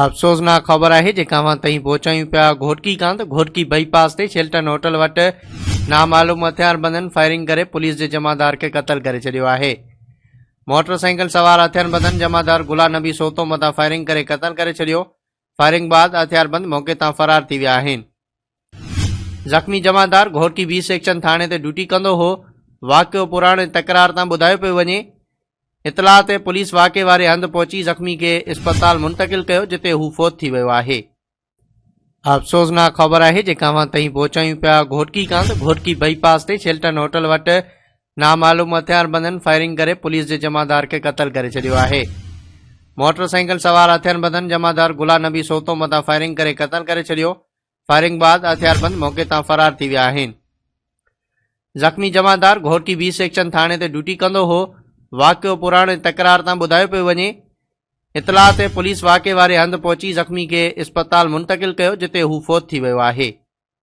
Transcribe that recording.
افسوسناڪ خبر آهي جيڪا اوهان تائين پهچايون پيا گهوٽڪي کان ته گهوٽڪي بائي پاس تي شيلٽن هوٽل وٽ نامعلوم هٿياربندن فائرنگ ڪري پوليس جي جمعدار کي قتل ڪري ڇڏيو آهي. موٽر سائيڪل سوار هٿياربندن جمعدار غلام نبي سوتو مٿان فائرنگ ڪري قتل ڪري ڇڏيو. فائرنگ بعد هٿياربند موقعي تان فرار ٿي ويا آهن. زخمي جمعدار گهوٽڪي بي سيڪشن ٿاڻي تي ڊيوٽي ڪندو هو. واقعو پراڻي تڪرار تان ٻڌايو پيو وڃي. اطلاع تي پوليس واقعي واري هنڌ پهچي زخمي کي اسپتال منتقل ڪيو جتي هو فوت ٿي ويو آهي. افسوسناڪ خبر آهي جيڪا اوهان تائين پهچايون پيا گهوٽڪي کان ته گهوٽڪي بائي پاس تي شيلٽن هوٽل وٽ نامعلوم هٿياربندن فائرنگ ڪري پوليس جي جمعدار کي قتل ڪري ڇڏيو آهي. موٽر سائيڪل سوار هٿياربندن جمعدار غلام نبي سوتو مٿان فائرنگ ڪري قتل ڪري ڇڏيو. فائرنگ بعد هٿياربند موقعي تان فرار ٿي ويا آهن. زخمي جمعدار گهوٽڪي بي سيڪشن ٿاڻي تي ڊيوٽي ڪندو هو. واقعو پراڻي تڪرار تان ٻڌايو پيو وڃي. اطلاع تي پوليس واقعي واري هنڌ پهچي زخمي کي اسپتال منتقل ڪيو جتي هو فوت ٿي ويو آهي.